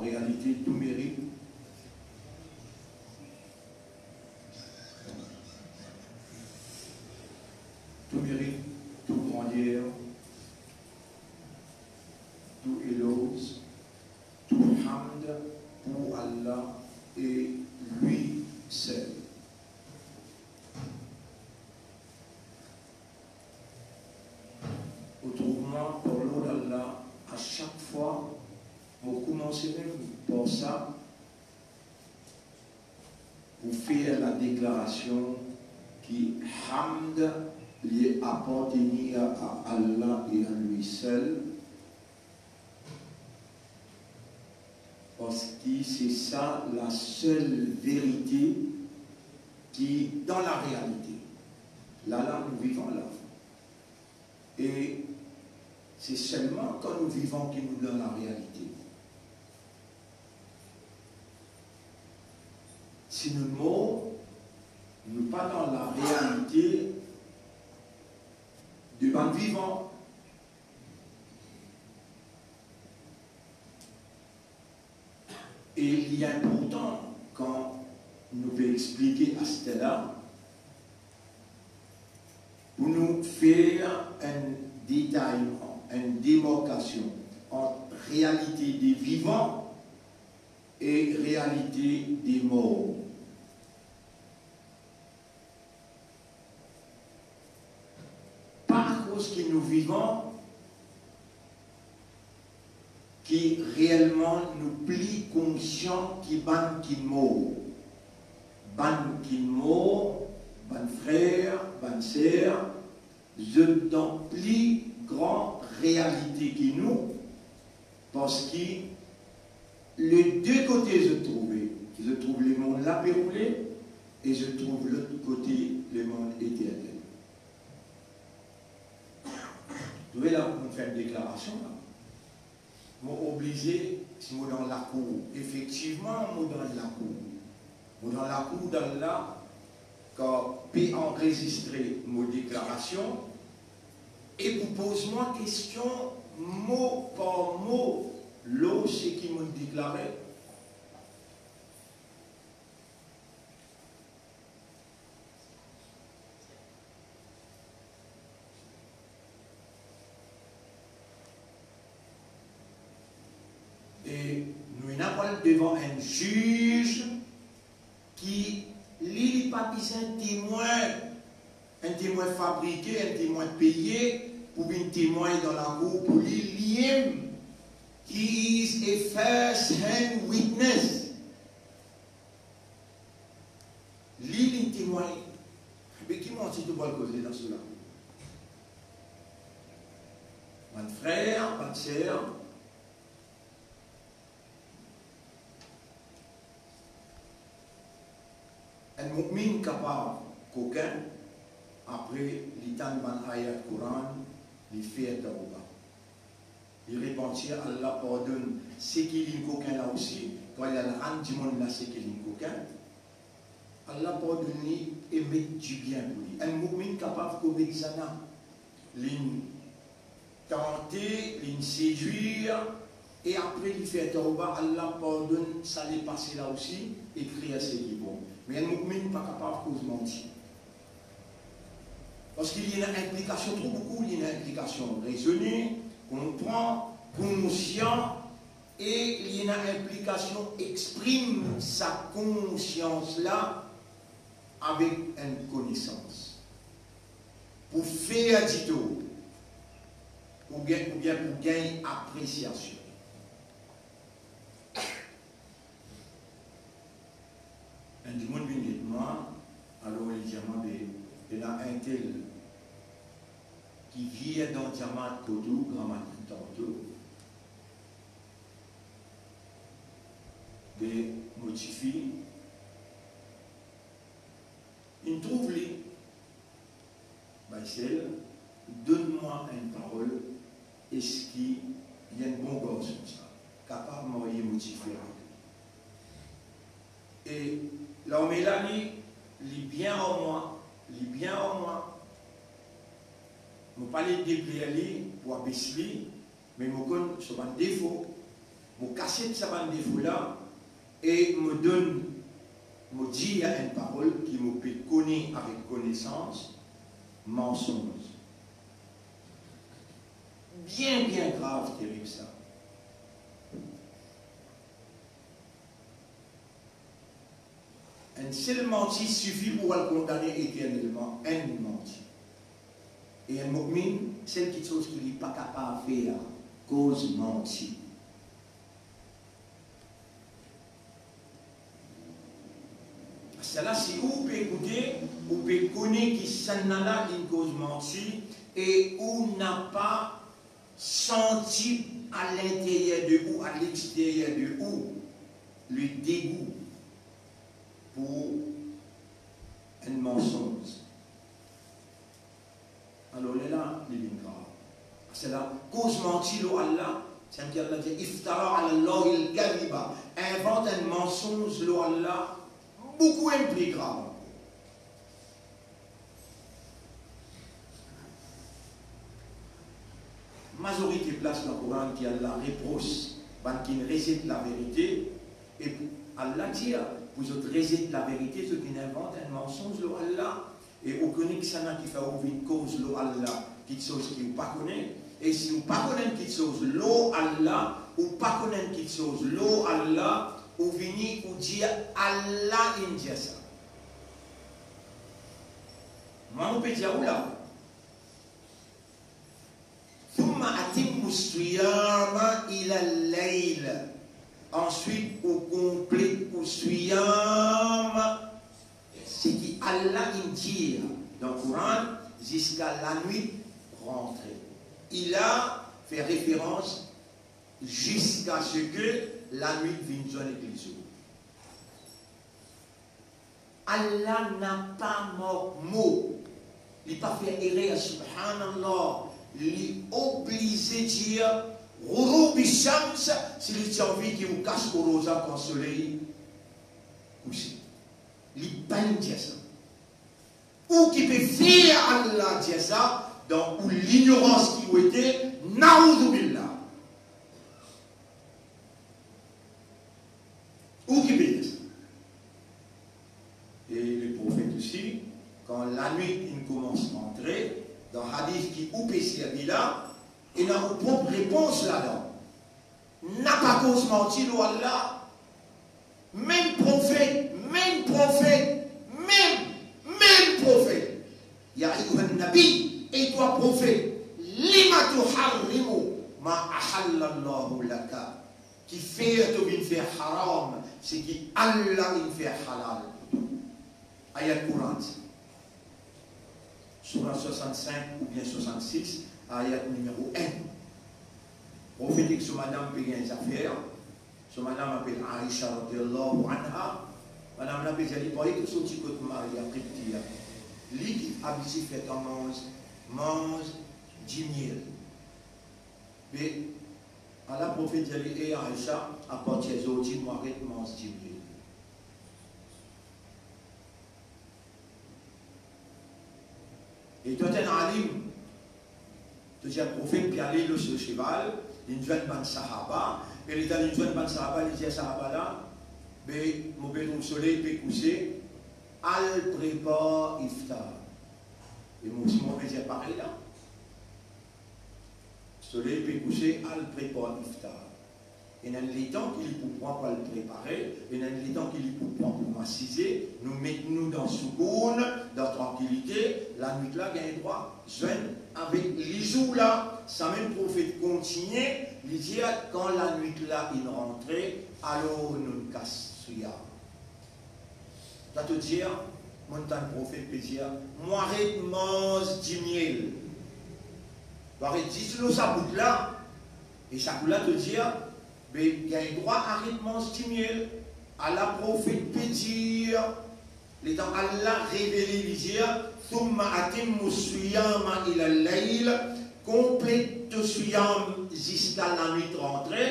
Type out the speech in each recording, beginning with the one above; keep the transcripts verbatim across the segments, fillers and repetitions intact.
Réalité, tou merit, tou merit, tou grandyer, tou eloz, tou hamd pou Allah e li sel. Otreman, par lord Allah, a sak fwa mo koumanse mem par sa, pou fer la deklarasion ki hamd li apartenir a Allah e a li sel, parski se sa la sel verite ki dan la realite. La, la nou vivan la. E se selman kan nou vivan ki nou dan la realite. Si nou mor, nou pa dan la realite de bann vivan. E li inportan kan nou pe explike aster la, pou nou fer enn detayman, enn demarkasion ant realite de vivan e realite de mor. Pa akoz ki nou vivan ki reelman nou pli konsian ki bann ki mor. Bann ki mor, bann frer, bann ser, zot dan pli gran realite ki nou, parski le de kote zot trouve, zot trouv lemond la pe roule e zot trouv lot kote lemond eternel. Trouve la, pou fer enn deklarasion la, mo oblize, si mo dan lakour, efektivman, mo dan lakour. Mo dan lakour d'Allah, kan pe anrezistre mo deklarasion, e pou poz mwa kestion mo par mo lor seki mo deklare. E nou ena pou al devan enn ziz ki li, li pa bizin temwin, enn temwin fabrike, enn temwin peye pou vinn temwin dan lakour pou li, li mem, he is a first hand witness. Li, li temwin. Be ki manti to pou al koze dan sela? Bann frer, bann ser, enn mu'min kapav kokin, apre li tann bann ayat Koran, li fer tawba. Li repanti, Allah pardonn seki linn kokin la osi, kan li al rann dimoun la seki linn kokin, Allah pardonn li e met dibien pou li. Enn mu'min kapav komet zina, linn tante, linn sedwir, e apre li fer tawba, Allah pardonn sa lepase la osi, e krer seki bon. Me enn mu'min pa kapav koz manti. Parski li ena inplikasion tro boukou, li ena inplikasion rezone, konpran, konsian, e li ena inplikasion exprim sa konsians la avek enn konesans. Pou fer ditor, oubien, oubien pou gagn apresiasion. Enn dimoun vinn get mwa, alor li dir mwa, be, ena enn tel ki vir dan dimoun kot ou gramatin tanto. Be, mo tifi, inn trouv li. Be sel, donn mwa enn parol, eski li enn bon garson sa, kapav marye mo tifi avek li? E larme la li, li bien ar mwa, li bien ar mwa. Mo pa le depler li pou abes li, me mo konn so bann defo. Mo kasiet sa bann defo la e mo donn, mo dir enn parol ki mo pe kone avek konesans, mansonz. Bien, bien grav, terib sa. Enn sel manti sifi pou al kondane eternelman, enn manti. E enn mo'min, sel kiksoz ki li pa kapav fer, koz manti. Sela, si ou pe ekoute, ou pe kone ki sannla inn koz manti e ou napa santi a linteryer de ou, a lexteryer de ou, le degou pou enn mansonz. Alor, lerla li vinn grav. Sela, koz manti lor Allah, seki Allah dir, iftara ala Allahil kadhiba, invant enn mansonz lor Allah, boukou enn pli grav ankor. Mazorite plas dan Koran ki Allah repros bann ki rezet laverite, e pou Allah dir, pou zot rezet laverite, zot inn invant enn mansonz lor Allah. E ou kone kisannla ki fer ou vinn koz lor Allah kiksoz ki ou pa kone. E si ou pa konn enn kiksoz lor Allah, ou pa konn enn kiksoz lor Allah, ou vini, ou dir, Allah inn dir sa. Mwa, mo pe dir ou la, thumma atimmu siyama ila al-layl. Answit, ou konplet ou siyam, seki Allah inn dir dan Koran, ziska lanwit rantre. Ila fer referans ziska seki lanwit vinn zwenn ek lezour. Allah napa mank mo. Li pa fer erer, subhanallah. Li oblize dir ghurubi shams, si li ti anvi ki ou kas ou roza kan soley kouse. Li pa'nn dir sa. Ou ki pe fer Allah dir sa, dan ou lignorans ki ou ete, naouzubillah. Ou ki pe dir sa. E le profet osi, kan lanwit inn koumans rantre, dan hadis ki ou pe servi la, ena ou prop repons ladan. Napa koz manti lor Allah. Mem profet, mem profet, mem, mem profet. Ya ayyuhan nabi, e twa profet, lima tuharrimu ma ahallallahu laka. Kifer to vinn fer haram seki Allah inn fer halal pou twa? Ayat Koran sa. Soura swasannsenk oubien swasannsis, ayat nimero enn. Profet ek so madam pe gagn zafer. So madam apel Aisha radiyallahu anha. Madam la pe dir li, parey to sorti kot Maria Qibtiya, li ki abitie fer twa manz, manz dimiel. Me ala profet dir li, e Aisha, apartir zordi mo aret manz dimiel. E to enn alim, to dir profet pe ale lor so seval, li zwenn bann sahaba, e letan li zwenn bann sahaba, li dir sahaba la, be mo pe trouv soley pe kouse, al prepar iftar. E mo osi mo pe dir parey la. Soley pe kouse, al prepar iftar. Ena enn letan ki li pou pran pou al prepare, ena enn letan ki li pou pran pou asize, nou met nou dan soukoun, dan trankilite, lanwit la gagn drwa zwenn avek lezour la. Samem profet kontigne, li dir, kan lanwit la inn rantre, alor nou kas siyam. Sa to dir, mo tann profet pe dir, mo aret manz dimiel. Mo aret zis lor sa bout la, e sa kou la to dir, be gagn drwa aret manz dimiel. Ala profet pe dir, letan Allah revele li dir, thumma atimmu siyama ila al-layl, konplet to siyam ziska lanwit rantre.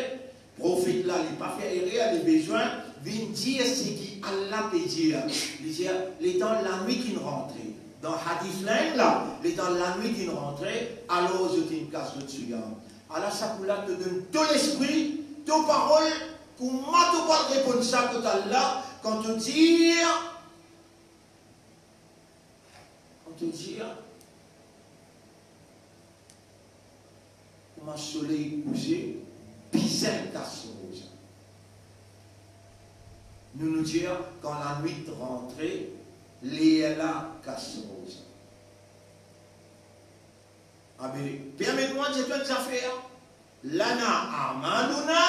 Profet la, li pa fer erer, li bizin vinn dir seki Allah pe dir. Li dir, letan lanwit inn rantre. Dan hadis la, letan lanwit inn rantre, alor zot inn kas zot siyam. Ala sa kou la to donn to lespri to parol, kouma to pou al reponn sa kot Allah, kan to dir, kan to dir, kouma soley kouse, bizin kas roza. Nou, nou dir, kan lanwit rantre, lerla kas roza. Abe, permet mwa dir twa enn zafer. Lana a'maluna,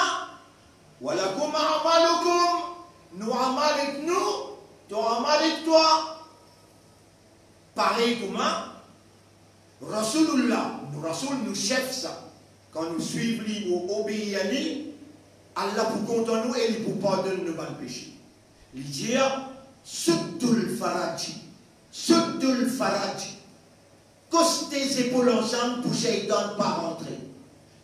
wa lakum a'malukum. Nou amal ek nou, to amal ek twa. Parey kouma Rasoulullah, nou Rasoul, nou sef sa. Kan nou swiv li, nou obeir li, Allah pou kontan nou e li pou pardonn nou bann pese. Li dir, suddul faraj, suddul faraj. Kos to zepol ansam pou seytan pa rantre.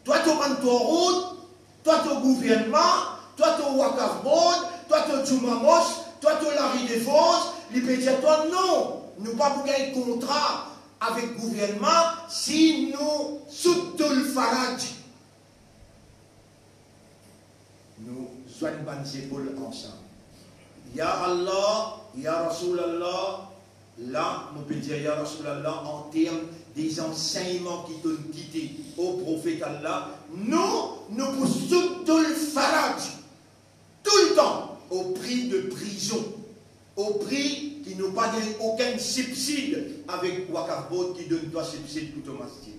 Twa to bann twaghut, twa to gouvernman, twa to Waqf Board, twa to Juma Mosque, twa to Larue des Forges, li pe dir twa non, nou pa pou gagn kontra avek gouvernman si nou suddul faraj. Nou zwenn bann zepol ansam. Ya Allah, ya Rasoulullah, la, nou pe dir ya Rasoulullah, an term de zansegnman ki to'nn kite o Profet Allah, nou, nou pou suddul faraj, toultan, o pri de prizon, o pri ki nou pa gagn okenn sibsid avek Waqf Board ki donn twa sibsid pou to masjid.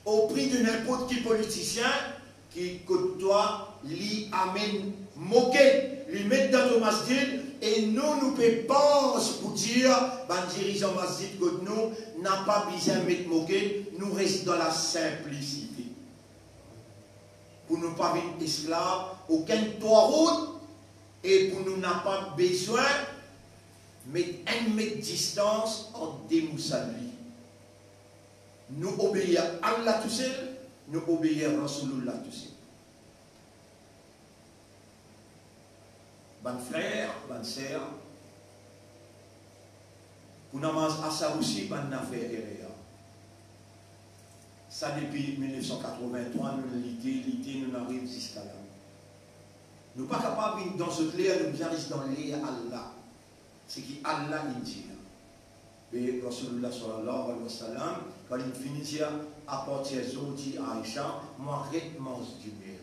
O pri de ninport ki politisien ki kot twa li amenn moked, li met dan to masjid, e nou, nou pe pans pou dir bann dirizan masjid kot nou, napa bizin met moked, nou res dan lasinplisite. Pou nou pa vinn esklav okenn twaghut, e pou nou napa bizin met enn met distans ant de mousalli. Nou obeir Allah tousel, nou obeir Rasoulullah tousel. Bann frer, bann ser, pou namaz asar osi, bann inn fer erer. Sa depi mil nef san katrovin-trwa, nou lite, lite, nou ariv ziska la. Nou pa kapav vinn dan zot ler, nou bizin res dan ler Allah. Seki Allah inn dir. Be Rasoulullah sallallahu alayhi wa sallam, kan li fini dir, apartir zordi, Aisha, mo aret manz dime.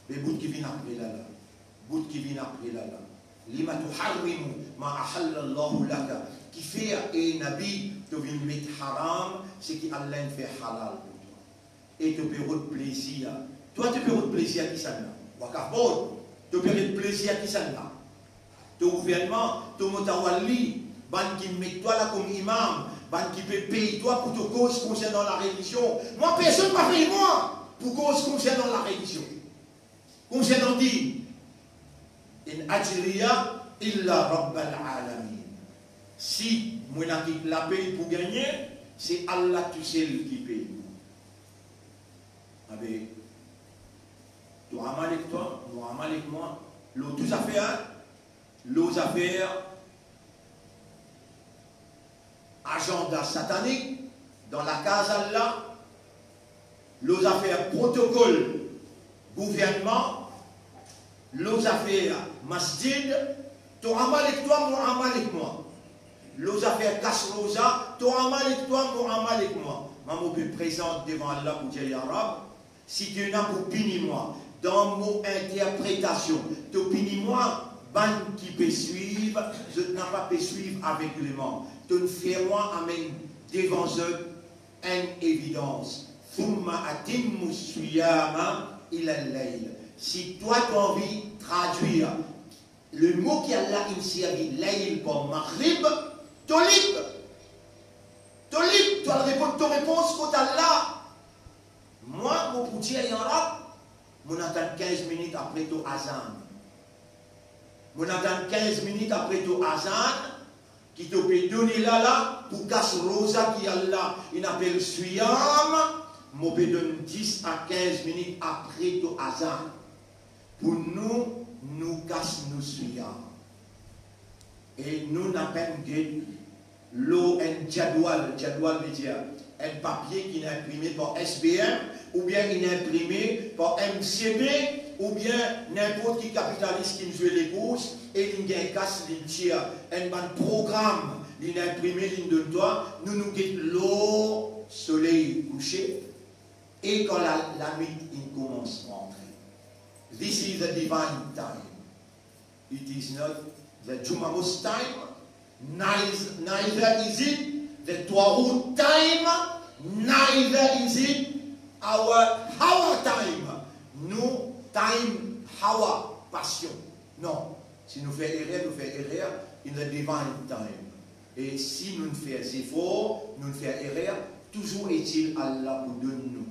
Be bout ki vinn apre la la, bout ki vinn apre la la. Lima tuharrimu ma ahallallahu laka. Kifer, e Nabi, to vinn met haram seki Allah inn fer halal pou twa? E to pe rod plezir. Twa to pe rod plezir kisannla? Waqf Board. To pe rod plezir kisannla? To gouvernman, to mutawalli, bann ki met twa la kom imam, bann ki pe pey twa pou to koz konsernan larelizion. Mwa, personn pa pey mwa pou koz konsernan larelizion. Konsernan din, in ajriya illa rabbal alamin. Si mo ena kik lapey pou gagne, se Allah tousel ki pey mwa. Abe, to amal ek twa, mo amal ek mwa, lor tou zafer, lor zafer azanda satanik dan lakaz Allah, lor zafer protokol gouvernman, lor zafer masjid, to amal ek twa, mo amal ek mwa. Lor zafer kas roza, to amal ek twa, mo amal ek mwa. Mwa mo pe prezant devan Allah pou dir, ya Rab, si to ena pou pini mwa, dan mo interpretasion, to pini mwa, bann ki pe swiv, zot napa pe swiv avegleman. To'nn fer mwa amenn devan zot enn evidans. Thumma atimmu siyama ila layl. Si twa to anvi tradwir le mo ki Allah inn servi, layl, par maghrib, to lib. To lib, to al reponn to repons kot Allah. Mwa, mo pou dir, ya Rab, mo atann kinz minit apre to azan. Mo atann kinz minit apre to azan, ki to pe done la la, pou kas roza ki Allah inn apel siyam, mo pe donn dis a kinz minit apre to azan. Pou nou, nou kas nou siyam. E nou, nou inn get lor enn jadwal, jadwal vedir enn papie ki inn inprime par S B M, Oubien inn inprime par M C B, oubien ninport ki kapitalis ki zwe lebours e li gagn kas, li tir enn bann program, li inprime, li donn twa, nou, nou get lor soley kouse e kan la, lanwit inn koumans rantre. This is the divine time. It is not the Jumamos time, neither, neither is it the Twaroud time, neither is it our, our time. Nou time, our passion. Non. Si nou fer erer, nou fer erer in the divine time. E si nou fer zefor, nou fer erer, touzour etil Allah pou donn nou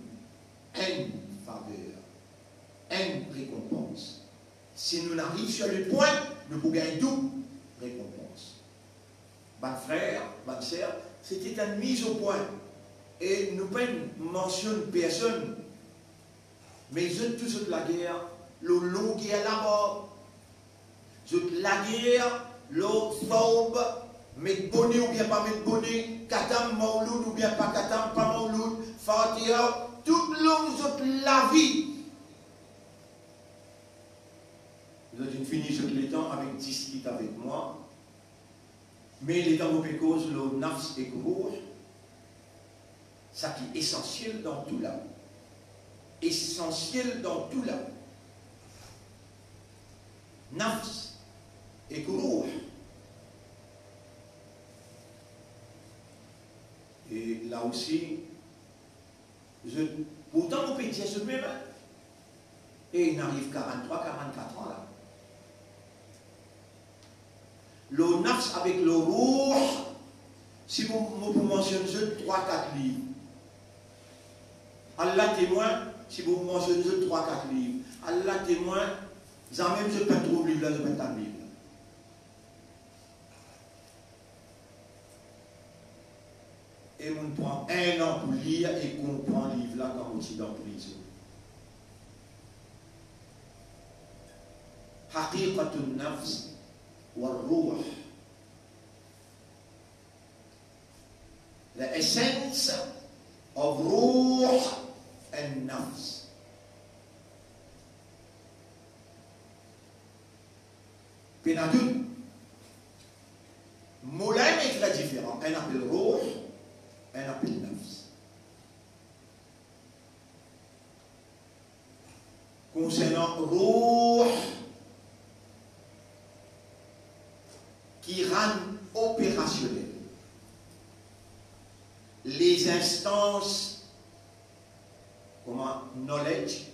enn faver, enn rekonpans. Si nou ariv sur le pwin, nou pou gagn doub rekonpans. Bann frer, bann ser, se ti enn miz o pwin. E nou pa'nn mansionn personn, me zot tou zot lager lor longer labar. Zot lager lor thawb, met bone oubien pa met bone, katam mawloud oubien pa katam, pa mawloud, fatiha, toutlong zot lavi. Zot inn fini zot letan avek diskit avek mwa, me letan mo pe koz lor nafs ek ruh, sa ki esansiel dan tou la, esansiel dan tou la, nafs ek ruh. E la osi, zot, pourtan nou pe dir zot mem, hein? E inn ariv karann-trwa, karann-kat an la. Lor nafs avek lor ruh, si mo, mo pou mansionn zot trwa, kat liv, Allah temwin, si mo pou mansionn zot trwa, kat liv, Allah temwin, zamem zot pa'nn trouv liv la, zot pa'nn tann liv la. E mo'nn pran enn an pou lir e konpran liv la kan mo ti dan prizon. Haqiqatun nafs wa ruh. The essence of ruh and nafs. Pena dout. Mo la, me la diferan. Enn apel ruh, enn apel nafs. Konsernan ruh, ki rann operasionel les instances, kouma knowledge,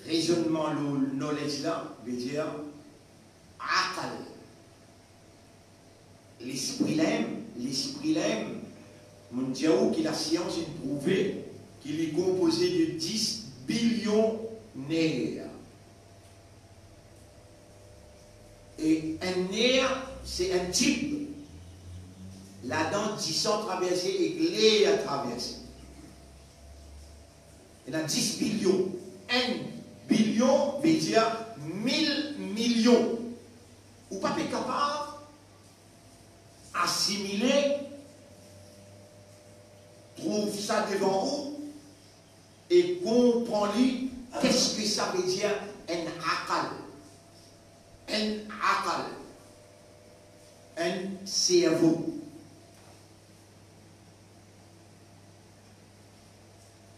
rezonnman lor knowledge la, vedir aql. Lespri la mem, lespri la mem, mo'nn dir ou ki lasians inn prouve ki li konpoze de dis bilion ner. E enn ner, se enn tib. Ladan disan traverse ek ler traverse. Ena dis bilion. Enn bilion vedir mil milion. Ou pa pe kapav asimile, trouv sa devan ou e konpran li, keski sa vedir enn aql, enn aql, enn servo.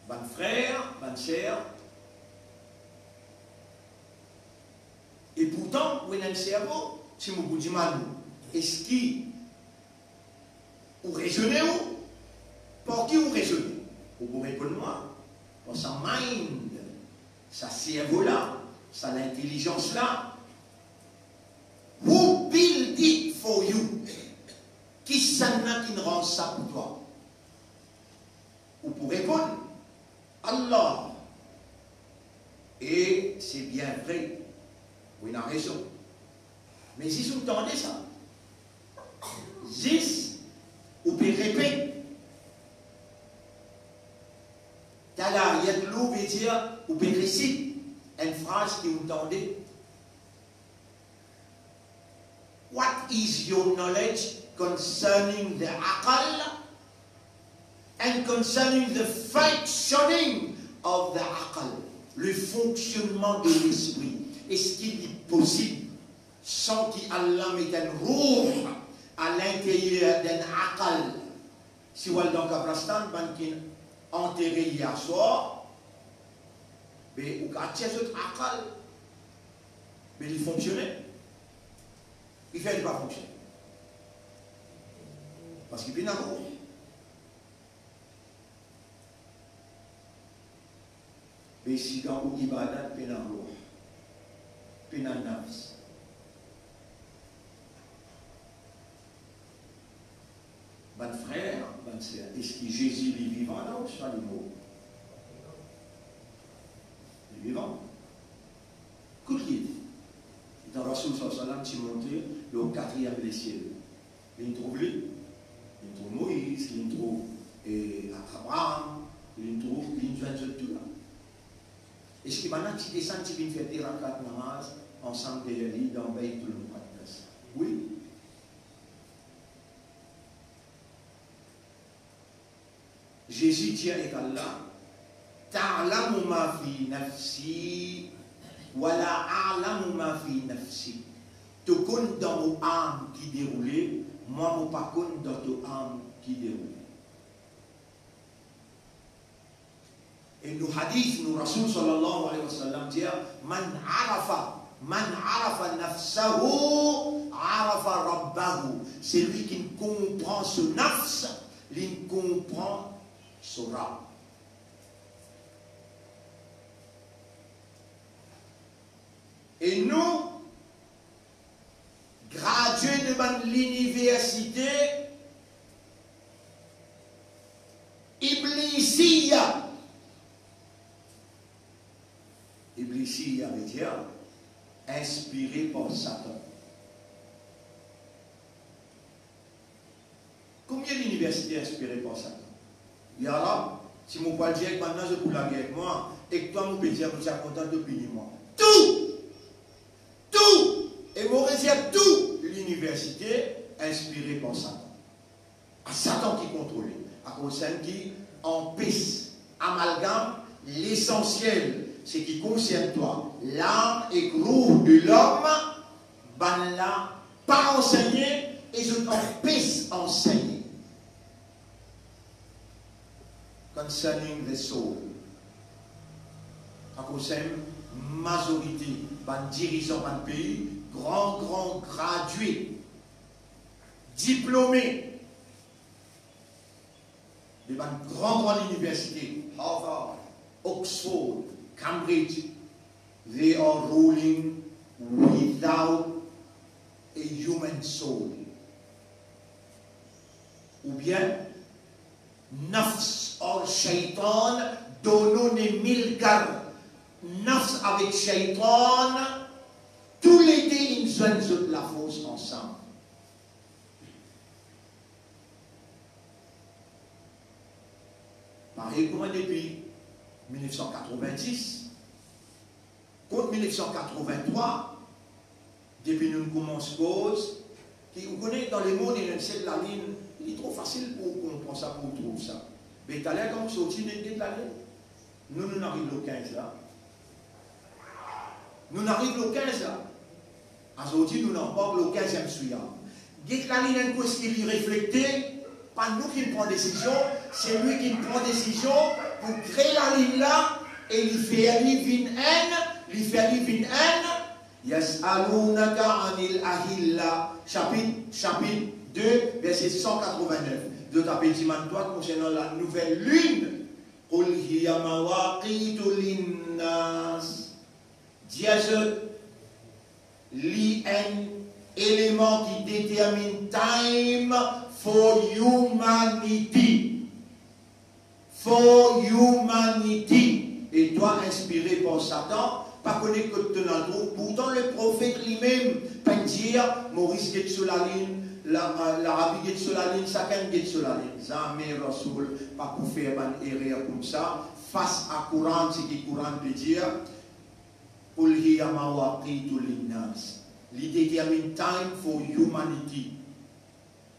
Bann frer, bann ser, e pourtan, ou ena enn servo, si mo pou dimann ou, eski ou rezone ou? Par ki ou rezone? Ou pou reponn mwa, par sa mind, sa servo la, sa lintelizans la. Who built it for you? Kisannla ki ranz sa pou twa? Ou pou reponn, Allah. E se bien vre, ou ena rezon. Me zis ou tande sa. Zis ou pe repet. Tala yatlu vedir ou pe resit enn fraz ki ou tande. What is your knowledge concerning the aql? And concerning the functioning of the aql, le fonctionnement de l'esprit, eski li posib san ki Allah met enn roh alinteryer d'enn aql? Si ou al dan kabristan, bann ki antere yer swar, be ou kapav tir zot aql, be li fonksione. Kifer li pa fonksione? Parski pena roh. Be si dan ou ibadat pena roh, pena nafs. Bann frer, bann ser, eski Zezi li vivan la ouswa li mor? Li vivan. Kot li ete? Letan Rasoul sallallahu alayhi wa sallam ti monte lor katriem lesiel, li trouv li, li trouv Moiz, li trouv, eh, Abraham, li trouv, li zwenn zot tou la. Eski bann la ti desann, ti vinn fer de rakat namaz ansam deryer li dan Baytul Muqaddas? Wi. Zezi dir ek Allah, "Ta'lamu ma fi nafsi, wa la a'lamu ma fi nafsik." To konn dan mo am ki deroule, mwa mo pa konn dan to am ki deroule. E nou hadis, nou Rasoul sallallahu alayhi wa sallam dir, "Man arafa, man arafa nafsahu, arafa rabbahu." Selwi ki konpran so nafs, li konpran so Rab. E nou, gradie de bann liniversite Iblisiya. Iblisiya vedir inspire par Satan. Konbien liniversite inspire par Satan? Ya Rab, si mo pou al dir ek bann la zot pou lager ek mwa, ek twa mo pe dir mo ti a kontan to pini mwa. Tou! Tou! E mo redir tou liniversite inspire par Satan. A Satan ki kontrole. Akoz sa ki anpes amalgam lesansiel, seki konsern twa, lam ek roh de lom, bann la pa ansegne e zot anpes ansegne. Concerning the soul. Akoz sa mazorite bann dirizan bann pei, gran, gran gradie, diplome de bann gran, gran liniversite, Harvard, Oxford, Cambridge, they are ruling without a human soul. Oubien, nafs ar shaytan, donn nou ne mil gar, nafs avek shaytan, toulede inn zwenn zot lafors ansam. Parey kouma depi mil nef san katrovin-dis, kot mil nef san katrovin-trwa, depi nou koumans koz, ki ou kone dan lemond ena enn sel lalinn, li tro fasil pou ou konpran sa, pou ou trouv sa. Be taler kan ou sorti, nou get lalinn. Nou, nou ariv lor kinz la. Nou ariv lor kinz la. Azordi, nou ankor lor kinziem siyam. Get lalinn enn kote ki li reflekte, pa nou ki pran desizion, se li ki pran desizion pou kre lalinn la, e li fer li vinn enn, li fer li vinn enn. Yas'alunaka anil ahilla, sapit, sapit de, verse san katrovin-nef. Zot ape dimann twa konsernan la nouvel linn. Qul hiya mawaqitu linnas. Dir zot, li enn eleman ki determine time for humanity. For humanity. E twa inspire par Satan, pa kone kot to al trouv. Pourtan, le profet limem pa'nn dir, Moris get so lalinn, la, Larabi get so lalinn, sakenn get so lalinn. Zame Rasoul pa pou fer bann erer koumsa fas a Koran, seki Koran pe dir, "Qul hiya mawaqitu linnas." Li determine time for humanity.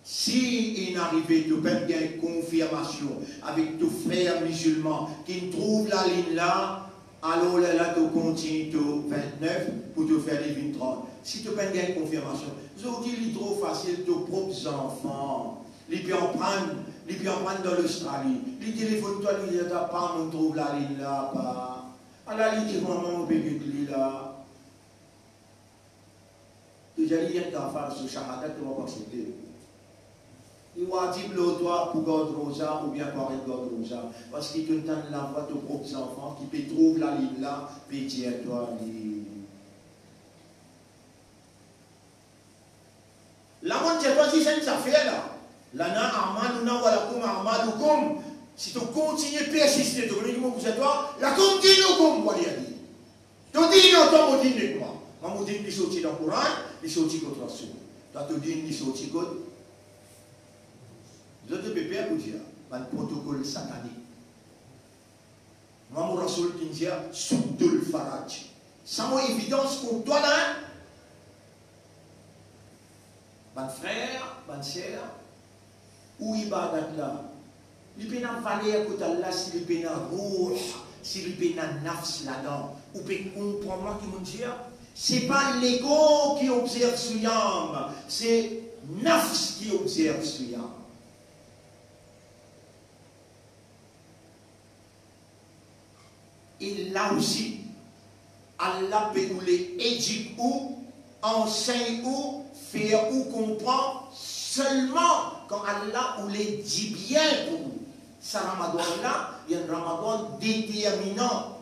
Si inn arive to pa'nn gagn konfirmasion avek to frer mizilman ki'nn trouv lalinn la, alor lerla to kontign to vintnef pou to fer li vinn trant. Si to pa'nn gagn konfirmasion, zordi li tro fasil, to prop zanfan, li pe aprann, li pe aprann dan Lostrali, li telefonn twa, li dir twa, "Pa, mo'nn trouv lalinn la, pa." Ala li dir, "Mama, mo pe get li la." To dir li enn kafar, so shahadat to pa aksepte. Li wajib lor twa pou gard roza oubien pou aret gard roza, parski to'nn tann lavwa to prop zanfan ki pe trouv lalinn la, pe dir twa li. La mo'nn dir twa zis enn zafer la. Lana a'maluna wa lakum a'malukum. Si to kontigne persiste, to konn ki mo pou dir twa, lakum dinukum waliya din. To din ar twa, mo din ek mwa. Mwa mo din li sorti dan Koran, li sorti kot Rasoul. Twa to din li sorti kot? Zot pe per pou dir bann protokol satanik. Mwa mo Rasoul ki'nn dir, suddul faraj. Sa mo evidans kont twa la, hein? Bann frer, bann ser, ou ibadat la, li pena valer kot Allah si li pena ruh, si li pena nafs ladan. Ou pe konpran mwa ki mo'nn dir? Se pa lekor ki obzerv siyam, se nafs ki obzerv siyam. E la osi, Allah pe oule edik ou, ansegn ou, fer ou konpran selman kan Allah oule dibien pou ou. Sa Ramadan la, li enn Ramadan determinan.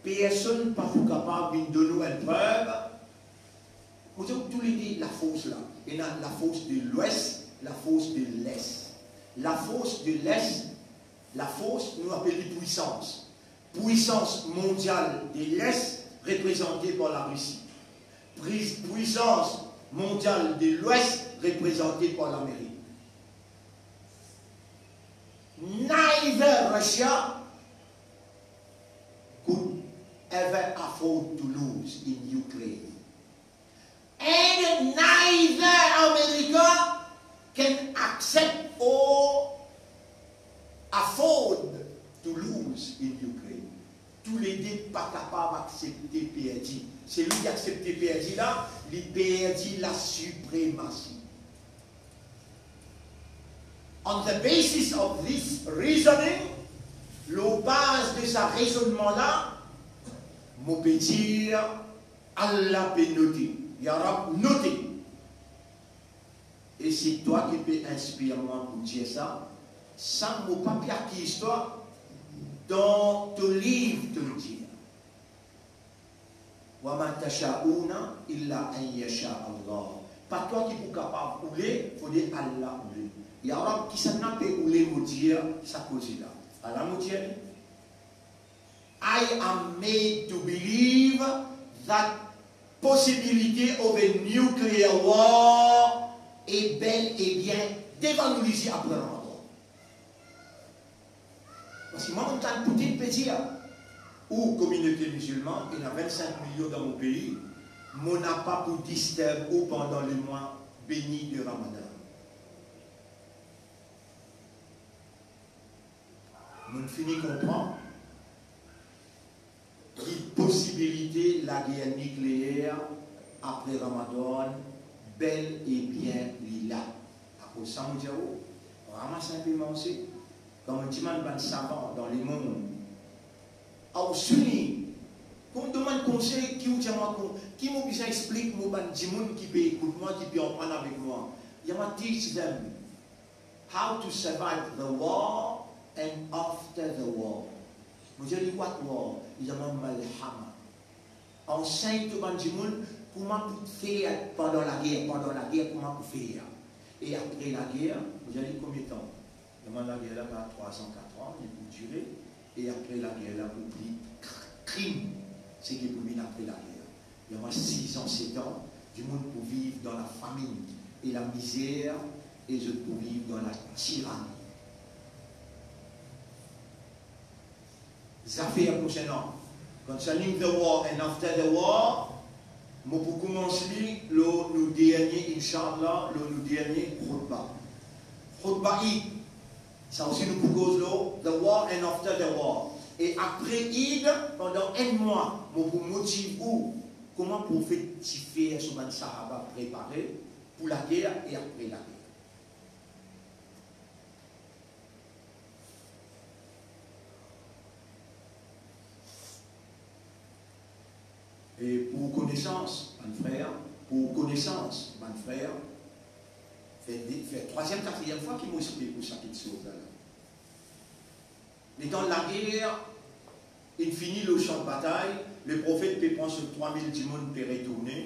Personn pa pou kapav vinn donn ou enn prev. Mo dir ou toulede lafors la, ena lafors de lwes, lafors de les. Lafors de les, lafors, nou apel li pwisans. Pwisans mondial de les, reprezante par Larisi. Pwi-, pwisans mondial de lwes, reprezante par Lamerik. Neither Russia could ever afford to lose in Ukraine. And neither America can accept or afford to lose in Ukraine. Toulede pa kapav aksepte perdi. Selwi ki aksepte perdi la, li perdi lasipremasi. On the basis of this reasoning, lor baz de sa rezonnman la, mo pe dir, Allah pe note, Ya Rab note. E se twa ki pe inspir mwa pou dir sa, san mo pa pe akiz twa, dan to liv to dir. Wa ma tashauna illa an yasha Allah. Pa twa ki pou kapav oule, fode Allah oule. Ya Rab, kisannla pe oule mo dir sa koze la? Ala mo dir li, I am made to believe that possibility of a nuclear war est bel et bien devan nou lizie apre Ramadan. Parski mwa, mo'nn tann Poutine pe dir, ou kominote mizilman, ena vinn-sink milion dan mo pei, mo napa pou disturb ou pandan lemwa beni de Ramadan. Mo'nn fini konpran ki posibilite lager nikleer apre Ramadan, bel e bien li la. Akoz sa mo dir ou, ramas inpe marse. Kan mo dimann bann savan dan lemond, aou Sini, kouma demann konsey, ki ou dir mwa, ki mo bizin explik mo bann dimoun ki pe ekout mwa, ki pe aprann avek mwa? Ya mwa, teach them how to survive the war and after the war. Mo dir li, what war? Li dir mwa, malhama. Ansegn to bann dimoun kouma pou fer pandan lager, pandan lager kouma pou fer. E apre lager, mo dir li, konbien tan? Li dir mwa, lager la pa trwa an, kat an li pou dire. E apre lager la pou vinn kr-, krim, seki pou vinn apre lager. Li dir mwa, sis an, set an, dimoun pou viv dan lafaminn e lamizer, e zot pou viv dan latirani. Zafer konsernan concerning the war and after the war, Mo pou koumans li lor nou dernie, inshallah, lor nou dernie khutba. Khutba Eid, sa osi nou pou koz lor the war and after the war. E apre Eid, pandan enn mwa, mo pou motiv ou kouma Profet ti fer so bann sahaba prepare pou lager e apre lager. E pou konesans, bann frer, pou konesans, bann frer, fer de, fer trwaziem, katriem fwa ki mo explik ou sa kiksoz la. Letan lager inn fini, lor san de batay, Leprofet pe pran so trwa mil dimoun, pe retourne.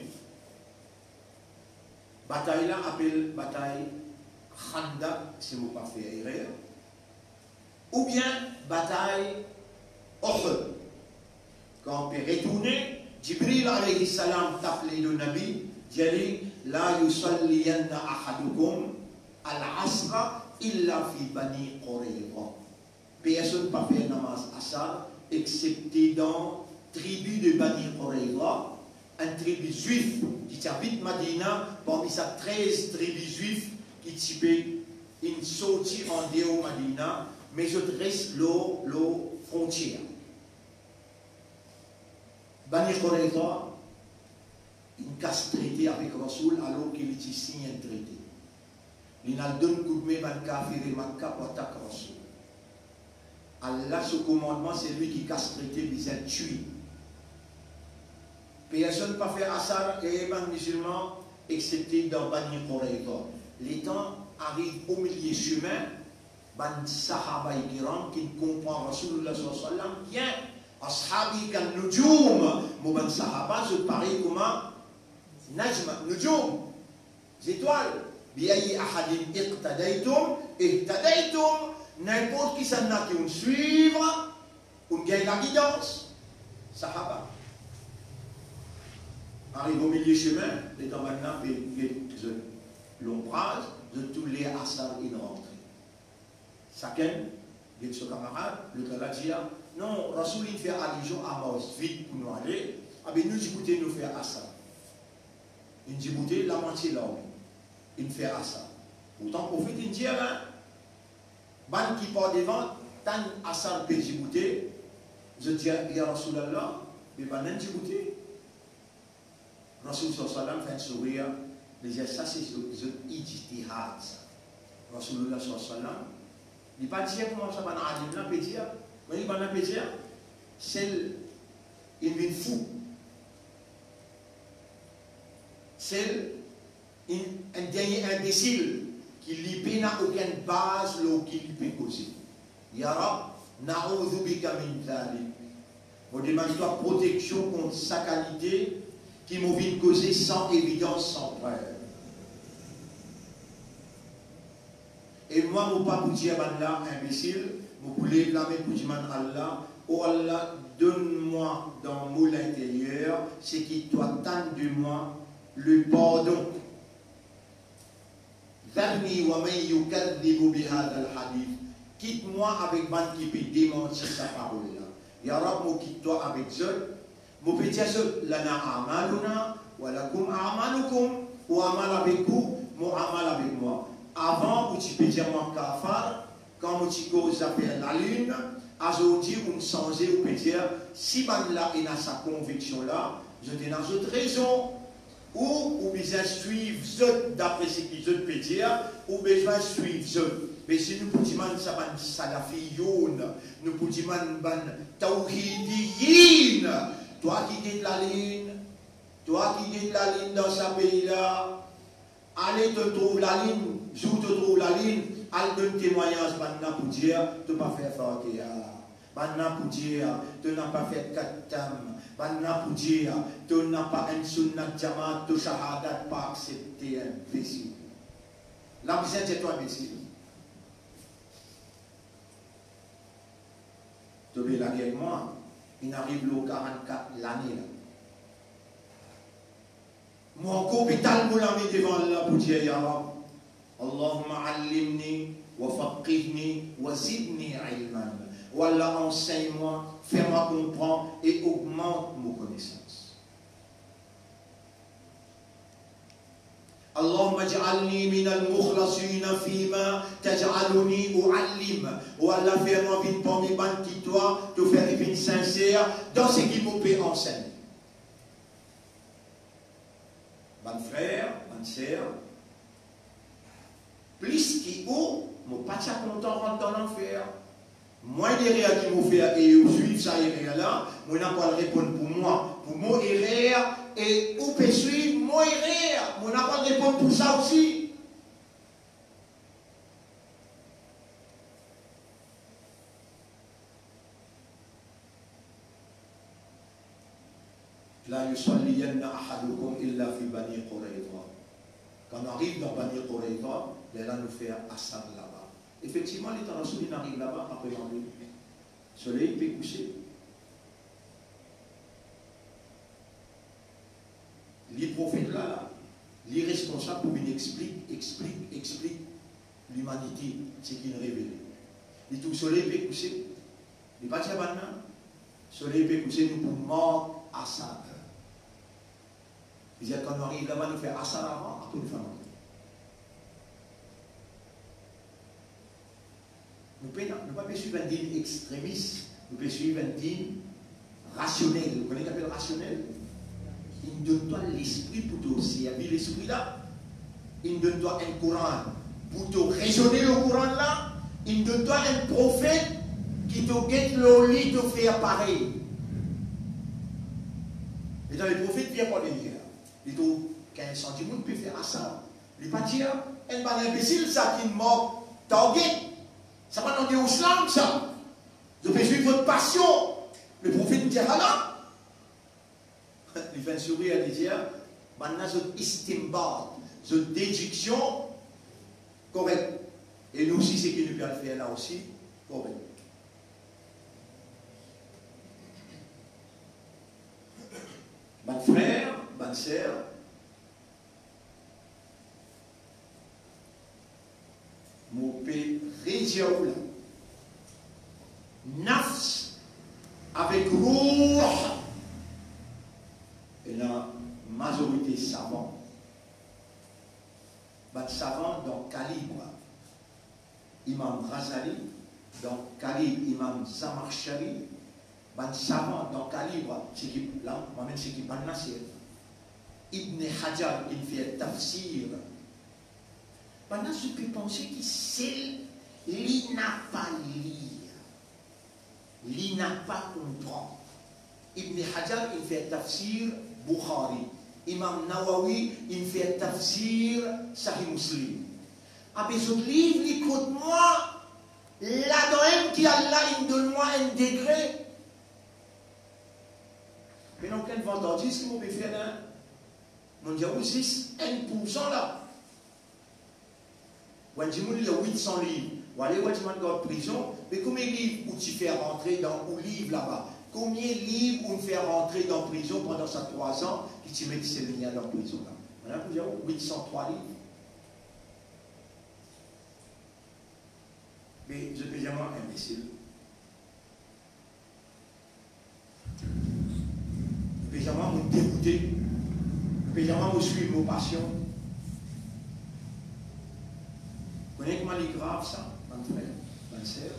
Batay la apel batay Khandaq, si mo pa fer erer, oubien batay Uhud. Kan pe retourne, Jibril alayhi salam tap ledo Nabi, dir li, "La yusalliyanna ahadukum al-asra illa fi Bani Qurayza." Personn pa fer namaz asar, exsepte dan tribi de Bani Qurayza, enn tribi zwif ki ti abit Madina, parmi sa trez tribi zwif ki ti pe inn sorti andeor Madina, me zot res lor, lor frontier. Bani Qurayza inn kas trete avek Rasoul, alor ki li ti sign enn trete. Li'nn al donn koudme bann kafir Makka pou atak Rasoul. Allah so komandman, selwi ki kas trete bizin twe. Personn pa fer asar, e bann mizilman, exsepte dan Bani Qurayza. Letan ariv omilie sime, bann sahaba kiram ki konpran Rasoulillah sallallahu alayhi wa sallam bien, ashabi kan nujum, mo bann sahaba, zot parey kouma najm, nujum, zetwal. Bi ayyi ahadin iqtadaytum, ihtadaytum. Ninport kisannla ki ou'nn swiv, ou'nn gagn lagidans. Sahaba. Ariv omilie sime, letan bannla pe get zot lonbraz, zot tou ler asar inn rantre. Sakenn get so kamarad, lot la dir, "Non, Rasoul inn fer alizion a mars vid pou nou ale, abe nou diboute nou fer asar." Inn diboute lamwatie larme, inn fer asar. Pourtan Profet inn dir, bann ki par devan tann asar pe diboute, zot dir, "Ya Rasoulillah, me bannla inn diboute." Rasoul sallallahu alayhi wa sallam fer enn sourir, li dir, "Sa se zot, zot ijtihad sa." Rasoulillah sallallahu alayhi wa sallam, li pa dir kouma sa bann alim la pe dir, me li bannla pe dir, sel inn vinn fou, sel enn, enn dernie inbesil ki li pena okenn baz lor ki li pe koze. Ya Rab, na'udhu bika min dhalik. Mo demann twa proteksion kont sa kalite ki mo vinn koze san evidans, san prev. E mwa, mo pa pou dir bannla inbesil, mo pou lev lame pou dimann Allah, "O Allah, donn mwa dan mo linteryer seki twa tann de mwa le pardon." "Dharni wa man yukadhibu bihadhal hadith." Kit mwa avek bann ki pe demanti sa parol la. Ya Rab, mo kit twa avek zot. Mo pe dir zot, "Lana a'maluna wa lakum a'malukum." Ou amal avek ou, mo amal avek mwa. Avan, ou ti pe dir mwa kafar, kan mo ti koz zafer lalinn, azordi ou'nn sanze, ou pe dir, si bannla ena sa konviksion la, zot ena zot rezon. Ou, ou bizin swiv zot dapre seki zot pe dir, ou bizin swiv zot. Me si nou pou dimann sa bann salafiyoun, nou pou dimann bann tawhidiyin, twa ki get lalinn, twa ki get lalinn dan sa pei la, ale to trouv lalinn, zour to trouv lalinn, al donn temwagnaz, bannla pou dir to pa fer Fatiha. Bannla pou dir to napa fer khatam. Bannla pou dir to napa enn sunnat jamaat, to shahadat pa aksepte, inbesil. La bizin dir twa inbesil. To pe lager ek mwa, inn ariv lor karannkat lane la. Mo ankor pe tann mo lame devan Allah pou dir, "Ya Rab, Allahumma allimni wa faqqihni wa zidni ilman." O Allah, ansegn mwa, fer mwa konpran e ogmant mo konesans. Ij'alni minal mukhlasina fima taj'aluni u'allim. O Allah, fer mwa vinn parmi bann ki twa, to fer li vinn sinser dan seki mo pe ansegn. Bann frer, bann ser, plis ki ou, mo pa ti a kontan rant dan lanfer. Mwa, erer ki mo fer e ou swiv sa erer la, mo ena pou al reponn pou mwa, pou mo erer, e ou pe swiv mo erer, mo ena pou al reponn pou sa osi. La yusalliyanna ahadukum illa fi Bani Qurayza. Kan nou ariv dan Bani Qurayza, lerla nou fer asar laba. Efektivman, letan nou finn ariv laba, apre Magrib, soley pe kouse. Li profet la, la, li responsab pou vinn explik, explik, explik limanite seki inn revele. Li trouv soley pe kouse, li pa dir bann la, soley pe kouse, nou pou mark asar. Li dir, kan nou ariv laba, nou fer asar avan, apre nou fer Magrib. Nou pe, nou pa pe swiv enn din extremis, nou pe swiv enn din rasionel. Ou kone ki apel rasionel? Inn donn twa lespri pou to servi lespri la. Inn donn twa enn Koran pou to rezone lor Koran la. Inn donn twa enn profet ki to get lor li, to fer parey. E dan le profet vinn par deryer, li trouv kinz san dimoun pe fer asar. Li pa dir, enn bann inbesil sa ki mark target. Sa pa dan de islam sa. Zot pe swiv zot pasion. Le profet dir, hala. Li fer enn sourir, li dir, bann la zot istinbat, zot dediksion korek. E nou osi, seki nou pe al fer la osi, korek. Bann frer, bann ser, mo pe redir ou la, nafs avek ruh, ena mazorite savan. Bann savan dan kalib Imam Ghazali, dan kalib Imam Zamakhshari, bann savan dan kalib, seki la, mo amenn seki bann la, se Ibn Hajar inn fer tafsir. Bann la, zot pe panse ki sel li napa lir, li napa konpran. Ibn Hajar inn fer tafsir Bukhari. Imam Nawawi inn fer tafsir Sahih Muslim. Abe zot liv li kot mwa, ladan enn ki Allah inn donn mwa enn degre. Me ena okenn vantaziz ki mo pe fer la. Mo dir ou zis enn poursan la. Ou enn dimoun lir wit san liv, ou ale, ou enn dimoun gard prizon, me komie liv ou ti fer rantre dan ou liv laba? Komie liv ou fer rantre dan prizon pandan sa trwa an ki ti met Selenia dan prizon la? Mo ena pou dir ou, wit san trwa liv. Me zot pe dir mwa inbesil. Zot pe dir mwa mo degoute. Zot pe dir mwa mo swiv mo pasion. Kone kouma li grav sa, bann frer, bann ser?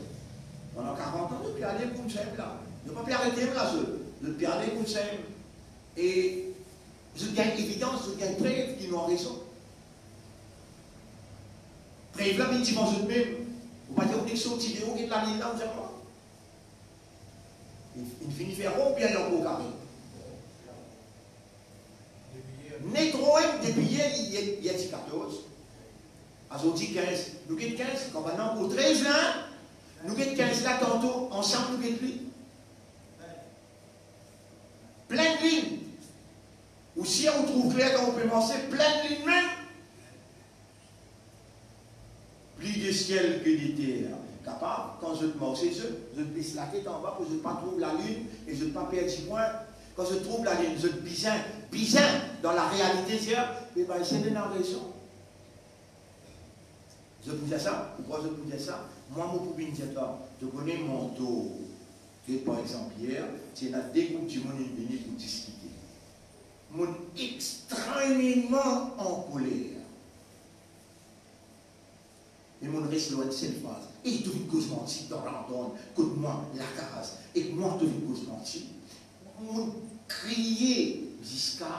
Pandan karant an, zot pe ale koumsa la. Zot pa pe arete la, zot, zot pe ale koumsa. E zot gagn evidans, zot gagn prev ki nou ar rezon. Prev la vinn divan zot mem. Ou pa dir ou nek sorti deor, get lalinn la, ou dir mwa. Inn, inn fini fer ron oubien li ankor kare? Net ron depi yer, yer, yer ti katorz. Azordi kinz. Nou get kinz, kan bann la ankor trez la, nou get kinz la, tanto ansam nou get li. Plenn linn. Ou sir ou trouv kler kan ou pe marse, plenn linn mem. Pli de siel ke de ter. Kapav, kan zot marse, zot, zot bes latet anba pou zot pa trouv lalinn e zot pa perdi pwin. Kan zot trouv lalinn, zot bizin, bizin, dan larealite, dir, me bann la ena rezon. Zot pou dir sa? Ou krwar zot pou dir sa? Mwa, mo pou vinn dir twa, to kone manto. Get par exanp, yer, ti ena de group dimoun inn vini pou diskite. Monn extrememan ankoler. enn sel fraz, e to vinn koz manti dan Ramadan, kot mwa, lakaz, ek mwa to vinn koz manti. Mo kriye ziska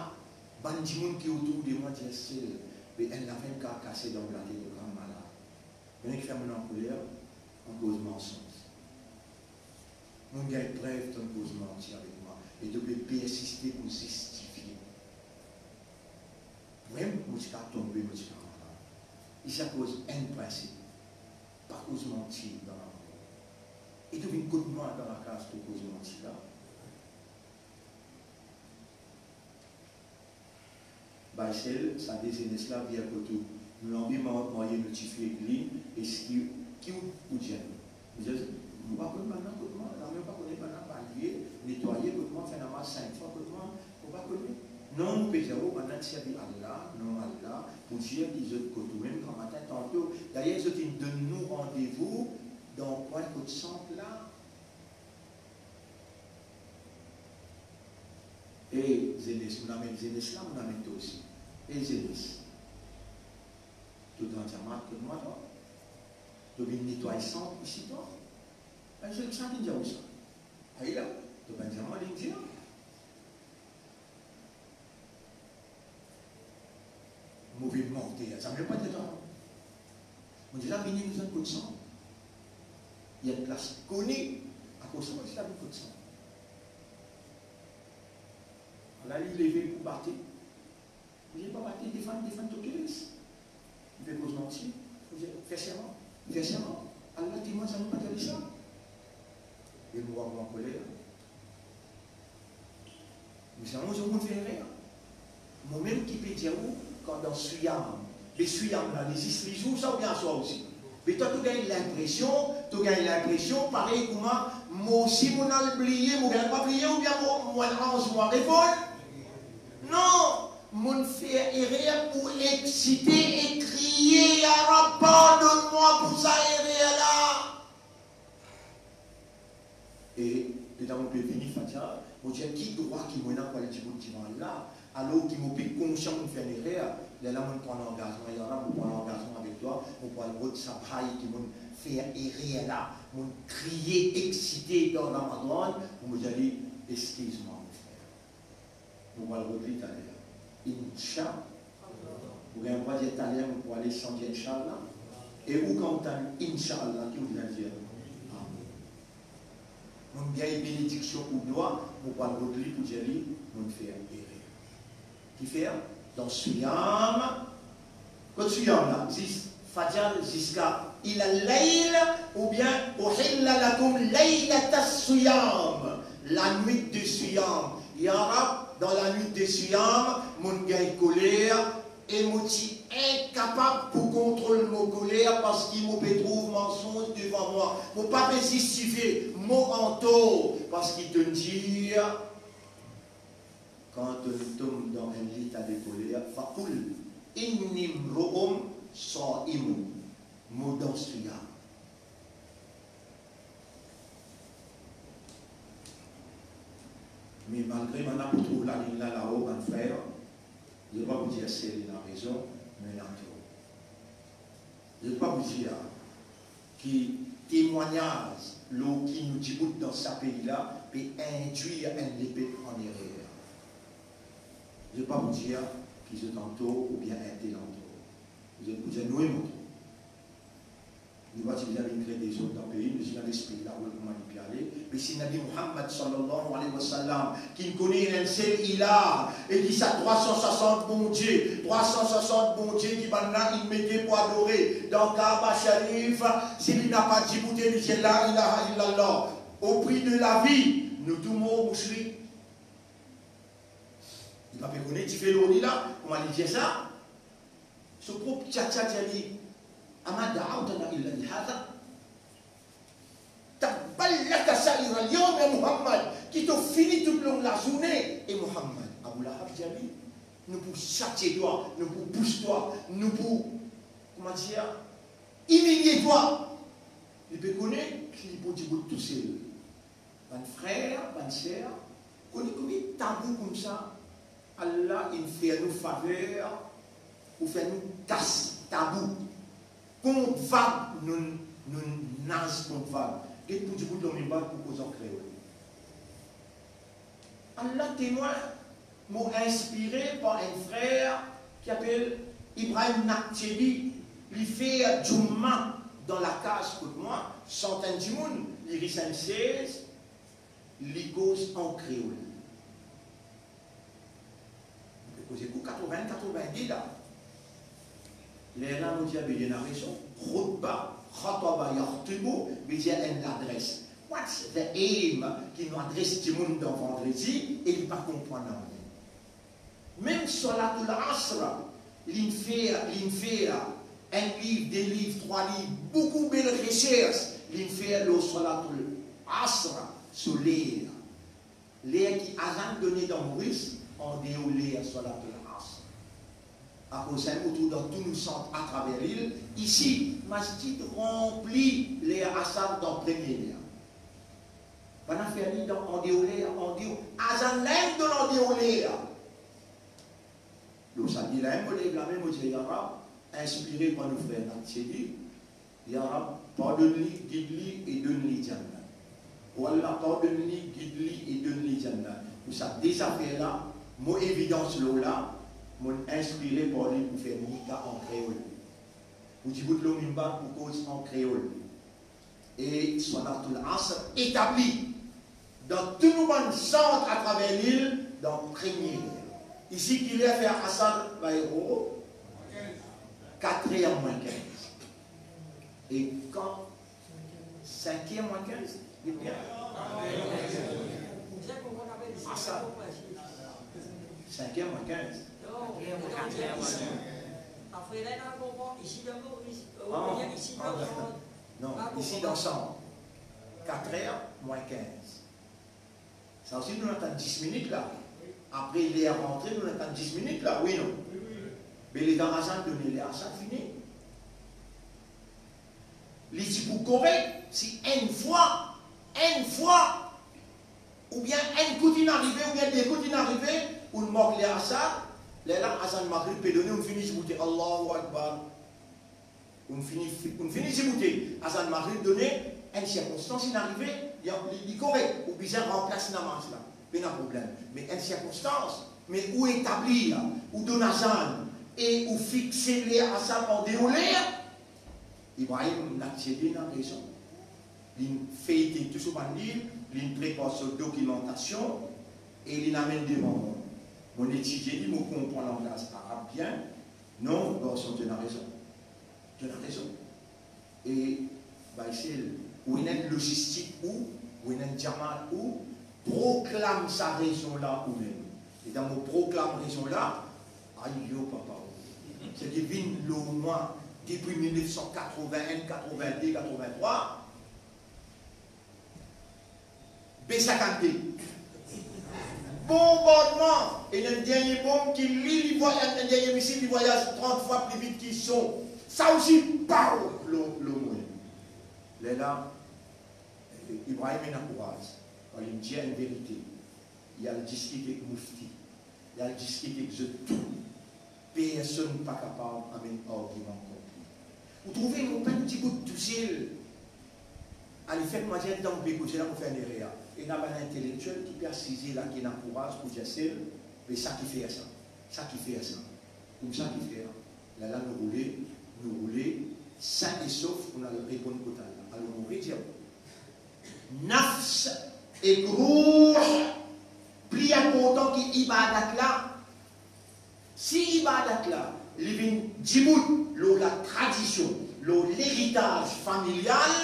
bann dimoun ki otour de mwa dir, sel, be enn lavenn kapav kase dan mo latet, mo kapav malad. Bann ki fer mwa ankoler, ankoz mansonz. Mo gagn prev to koz manti avek mwa, e to pe persiste pou zistifie. Mem mo ti kapav tonbe, mo ti kapav malad. Li sa koz enn prinsip, pa koz manti dan lamour. E to vinn kot mwa dan lakaz pou koz manti la. Bay sel, sa de zenes la vinn kot ou. Nou anvi ma-, marye nou tifi ek li, eski, ki ou, ou dir? Mo dir, mo pa konn bann la kot mwa, zame pa konn bann la, balye, netwaye kot mwa, fer lamas sink fwa kot mwa, mo pa konn. Non, mo pe dir ou, bann la ti servi Allah, non Allah, pou dir ki zot kot ou mem gramatin tanto. Dayer, zot inn donn nou randevou dan kwin kot sant la. E zenes, mo amenn zenes la, mo amenn twa osi. E zenes, to dan dyamat kot mwa twa? To vinn netway sant isi twa? Enn sel sa ki dir ou sa. Ay la, to bann dyaman li dir. Move manter, sa mem pa dir twa. Mo dir la, vini nou zot kot sant. Li enn plas kone, akoz sa mo dir la vinn kot sant. Ala li leve pou bate. Mo dir pa bate, defann, defann to keles. Li pe koz manti. Mo dir, fer serman, fer serman. Allah temwagn, sa nou pa dir li sa. E mo war mo ankoler. Me sa, mo, mo fer erer. Mo mem ki pe dir ou, kan dan swiyam, be swiyam la, li zis lizour sa oubien aswar osi? Be twa, to gagn linpresion, to gagn linpresion, parey kouma mo osi, mo al bliye, mo gagn pa bliye, oubien mo, mo al ranz, mo al reponn? Non, mo fer erer pou eksite e kriye, "Ya Rab, pardonn mwa pou sa erer la." E letan mo pe vini Fajr, mo dir, ki drwa ki mo ena pou al dibout divan Allah, alor ki mo pe konsian mo fer enn erer? Lerla mo pran langazman, ya Rab, mo pran langazman avek twa, mo pou al rod sa bhai ki mo fer erer la, mo kriye eksite dan Ramadan, pou mo dir li, eskiz mwa, mo frer. Nou pral rod li taler. Insha-, ou gagn drwa dir taler, nou pou ale san dir Inshallah. E ou, kan ou tann Inshallah, ki ou bizin dir? Amen. Nou gagn benediksion ou dwa, nou pral rod li pou dir li, nou fer erer. Kifer? Dan swiyam, kot swiyam la, zis Fajr ziska ila layl, oubien uhilla lakum laylata swiyam, lanwit de swiyam. Ya Rab, dan lanwit de swiyam, mo gagn koler e mo ti inkapab pou kontrol mo koler, parski mo pe trouv mansonz devan mwa. Mo pa pe zistifie, mo antor, parski to'nn dir, kan to tom dan enn leta de koler, faqul inni mru'un sa'imun, mo dan swiyam. Me malgre bann la pou trouv lalinn la lao, bann frer, zot pa pou dir sel ena rezon, me ena tor. Zot pa pou dir ki temwagnaz lor ki nou dibout dan sa pei la pe indwir enn lepep an erer. Zot pa pou dir ki zot antor oubien entel antor. Zot pou dir nou mem antor. Nou pa ti bizin vinn kre dezord dan pei, nou ti ena lespri la, kouma li pe ale. Me si Nabi Muhammad sallallahu alayhi wa sallam, ki kone ena enn sel ilah, e ki sa trwa san swasant Bondie, trwa san swasant Bondie ki bann la inn mete pou adore dan Kaaba Sharif, si li napa dibout e li dir la ilaha illallah, o pri de lavi, nou tou mor moushrik. Li pa pe kone dife lor li la, kouma li dir sa? So prop tchatcha dir li, "Ama da'awtana illa li hadha? Tabban laka sa'iral yawm ya Muhammad, ki to fini toutlong lazourne." E Muhammad, Abu Lahab dir li, "Nou pou satie twa, nou pou pous twa, nou pou, kouma dir, imilie twa." Li pe kone ki li pou dibout tousel. Bann frer, bann ser, kone konbien tabou koumsa Allah inn fer nou faver pou fer nou kas tabou. kont vag, nou, nou naz kont vag. Get pou dibout lor minbar pou koz an kreol. Allah temwin, mo inspire par enn frer ki apel Ibrahim Naktieli, li fer Djouma dan lakaz kot mwa, sant enn dimoun, li ris enn sez, li koz an kreol. Mo pe koze kou katrovin, katrovin-de la. Lerla mo dir, "Be, li ena rezon. Khutba, khataba yakhtubu, ve dir enn ladres. What's the aim ki nou adres dimoun dan vandredi e li pa konpran nanye?" Mem Swalatul Asr, li'nn fer, li'nn fer enn liv, de liv, trwa liv, boukou bel resers li'nn fer lor Swalatul Asr, so ler. Ler ki azan done dan Moris, andeor ler Swalatul Asr. Akoz sa, ou trouv dan tou nou sant atraver lil, isi, masjid ranpli ler asar dan premie ler. Bann afer li dan andeor ler, andeor. Azan mem dan andeor ler. Lor sa, li la, mo lev lame, mo dir, "Ya Rab, inspire par nou frer Naktieli, Ya Rab, pardonn li, gid li e donn li Jannat. O Allah, pardonn li, gid li e donn li Jannat." Pou sa de zafer la, mo evidans lor la, mo inspire par li pou fer nika an kreol. Pou dibout lor minbar pou koz an kreol. E Swalatul Asr etabli dan tou nou bann sant atraver lil dan premie ler. Isi, ki ler fer asar, Bayrou? Katrer mwin kinz. E kan? Sinker mwin kinz. Ebien, asar, sinker mwin kinz. Ah, ah, non, isi dan sant, katrer mwin kinz. Sa osi, nou atann dis minit la. Apre ler rantre, nou atann dis minit la, wi non? Be letan azan done, ler asar fini. Li ti pou korek si enn fwa, enn fwa, oubien enn kout inn arive, oubien de kout inn arive, ou'nn mark ler asar, lerla azan Magrib pe done, ou'nn fini diboute, Allahu Akbar. Ou'nn fini, ou'nn fini diboute, azan Magrib done, enn sirkonstans inn arive, li, li, li korek, ou bizin ranplas namaz la, pena problem. Me enn sirkonstans, me ou etabli la, ou donn azan, e ou fixe ler asar andeor ler, Ibrahim Naktieli ena rezon. Li'nn feyte tou so bann liv, li'nn prepar so dokimantasion, e li'nn amenn devan mwa. Mo'nn etidie li, mo konpran langaz arab bien. Non, garson, to ena rezon. To ena rezon. E, Baysel, ou ena enn lozistik ou, ou ena enn diaman ou, proklam sa rezon la ou mem. E dan mo proklam rezon la, ayo papa, seki vinn lor mwa depi mil nef san katrovin enn, katrovin de, katrovin trwa, B cinquante-deux. Bonbardman, ena enn dernie bonm ki li, li vwayaz, enn dernie misil, li vwayaz trant fwa pli vit ki son. Sa osi, pow, lor, lor mwa. Lerla, Ibrahim ena kouraz, kan li dir enn verite, li al diskit ek mufti, li al diskit ek zot tou. Personn pa kapav amenn argiman kont li. Ou trouve, mo pa'nn dibout tousel. A, lefet mwa dir, letan mo pe koze la, mo fer enn erer. Ena bann intelektiel ki pe asize la, ki ena kouraz pou dir sel, me sa ki fer sa, sa ki fer sa, koumsa ki fer. Lerla nou roule, nou roule, sin e sof, pou nou al reponn kot Allah. Alor, mo redir, nafs ek rouh pli inportan ki ibadat la. Si ibadat la, li vinn dibout lor latradision, lor leritaz familial,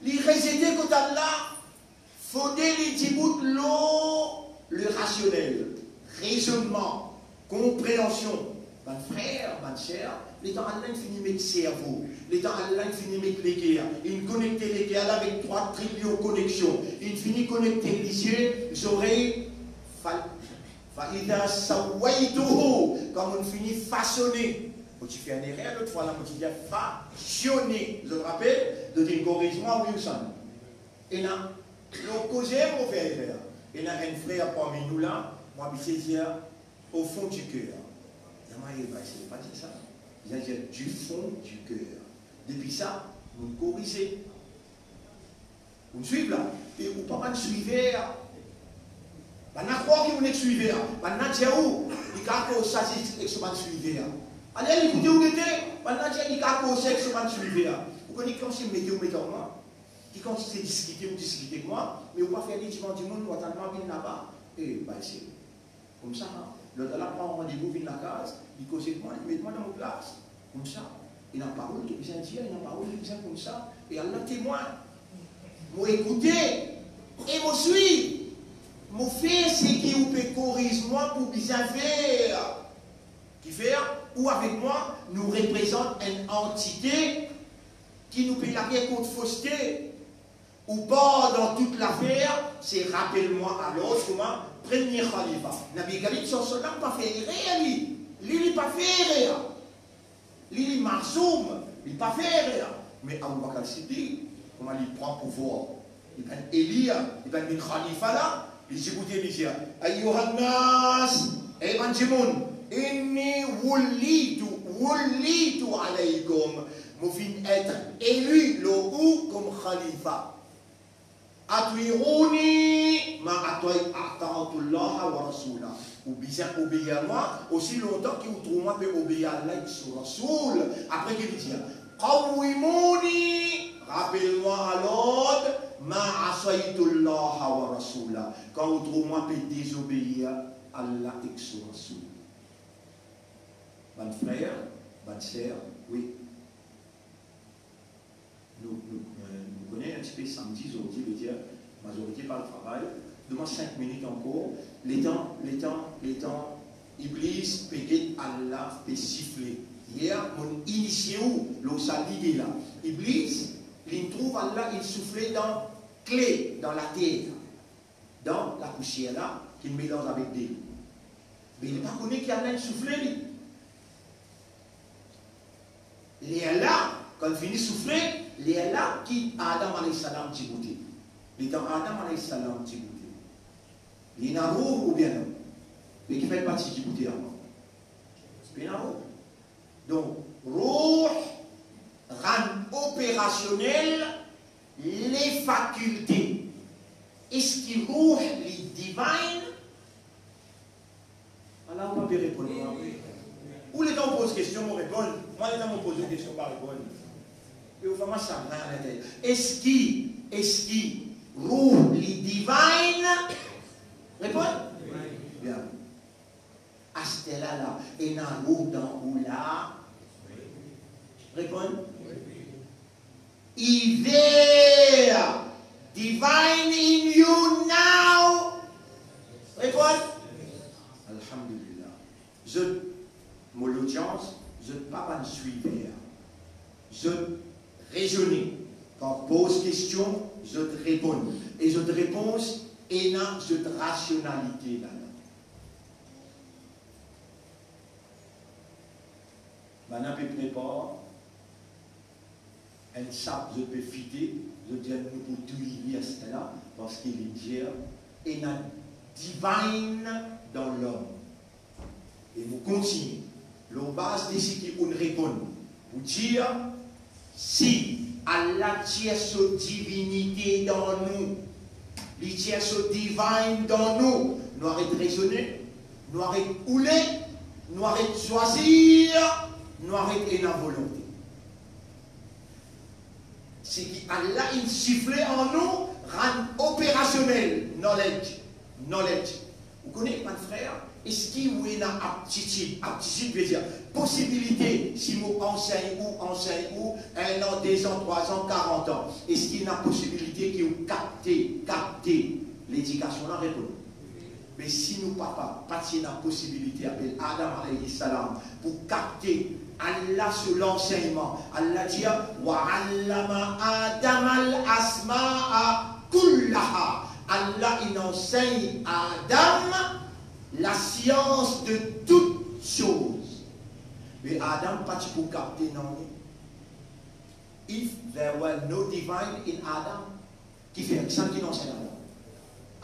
li rezete kot Allah, fode li dibout lor le rasionel, rezonnman, konpreansion. Bann frer, bann ser, letan Allah inn fini met servo, letan Allah inn fini met leker, inn konekte leker la avek trwa trilion koneksion, inn fini konekte lizie, zorey, fa, fa idha sawaytuhu, kan mo'nn fini fasone. Mo ti fer enn erer lot fwa la, mo ti dir fasione. Zot rapel? Zot inn koriz mwa, wi ou sa? Ena, lor koze mo fer erer. Ena enn frer parmi nou la, mo abitie dir, au fond du cœur. Zame, e, pa, se pa dir sa. Li dir du fond du cœur. Depi sa, nou korize. Ou swiv la, e ou pa bann swiver. Bann la krwar ki ou nek swiver, bann la dir ou, li kapav koz sa ek so bann swiver. Ale, ale ekoute ou gete, bann la dir li kapav koz sa ek so bann swiver. Ou kone ki kantite mete ou met ar mwa, ki kantite diskite ou diskite ek mwa, me ou pa fer li divan dimoun, ou atann mwa vinn laba. E, bay se Koumsa, lot la pran randevou, vinn lakaz, li koz ek mwa, li met mwa dan mo plas. Koumsa, ena parol ki bizin dir, ena parol ki bizin koumsa, e Allah temwin. Mo ekoute, e mo swiv. Mo fer seki ou pe koriz mwa pou bizin fer. Kifer, ou avek mwa, nou reprezant enn antite ki nou pe lager kont foste. Ou par dan tou lafer, se rapel mwa a lord kouma premie khalifa. Nabi Karim sallallahu alayhi wa sallam pa fer erer li. Li, li pa fer erer. Li, li masoum, li pa fer erer. Me Abu Bakr Siddiq, kouma li pran pouvwar, li bann eli, li bann vinn khalifa la, li dir kote li dir, "Ayyuhan nas, e bann dimoun, inni wullitu, wullitu alaykum, mo finn et eli lor ou kom khalifa." Atwi'uni ma atwai-, ata'tullaha wa rasulah. Ou bizin obeir mwa, osi lontan ki ou trouv mwa pe obeir Allah ek so Rasoul. Apre ki li dir, qawwimuni, rapel mwa a lord, ma asaytullaha wa rasulah, kan ou trouv mwa pe dezobeir Allah ek so Rasoul. Bann frer, bann ser, wi. Nou, nou, euh, nou kone enn tipe samdi, zordi, vedir, mazorite pa al travay, donn mwa sink minit ankor, letan, letan, letan Iblis pe get Allah pe sifle. Yer, mo'nn inisie ou lor sa lide la. Iblis, li'nn trouv Allah inn soufle dan kle, dan later, dan lapousier la, ki melanz avek delo. Me li pa kone ki Allah inn soufle li. Lerla, kan li fini soufle, lerla ki Adam alayhi salam ti boute. Letan Adam alayhi salam ti boute, li ena rouh oubien non? Me kifer li pa ti boute avan? Pena rouh. Donk, rouh rann operasionel le fakilte. Eski rouh li divine? Ala ou pa pe reponn mwa. Ou letan ou poz kestion, mo reponn. Mwa, letan mo poz ou kestion, pa reponn. E ou fer mwa sagrin alinterier. Eski, eski rouh li divine? Reponn. Bien. Aster la la, ena rouh dan ou la? Reponn. Is there divine in you now? Reponn. Alhamdulillah. Zot, mo lodians, zot pa bann swiver. Zot rezone. Kan poz kestion, zot reponn. E zot repons ena zot rasionalite ladan. Bann la pe prepar enn sap, zot pe fite, zot dir nou pou touy li aster la, parski li dir ena divine dan lom. E mo kontigne, lor baz de seki ou'nn reponn, pou dir, si Allah tir so divinite dan nou, li tir so divine dan nou, nou aret rezone, nou aret oule, nou aret swazir, nou aret ena volonte. Seki Allah inn sifle an nou rann operasionel knowledge, knowledge. Ou kone, bann frer, eski ou ena aptitid? Aptitid vedir posibilite, si mo ansegn ou, ansegn ou, enn an, de zan, trwa zan, karant an, eski ena posibilite ki ou kapte, kapte ledikasion la? Reponn. Me si nou papa pa ti ena posibilite apel Adam alayhi salam pou kapte Allah so lansegnman, Allah dir, "Wa allama Adam al asmaa kullaha." Allah inn ansegn Adam lasians de tout soz. Me Adam pa ti pou kapte nanye. If there were no divine in Adam, kifer, kisannla ki ansegn Adam?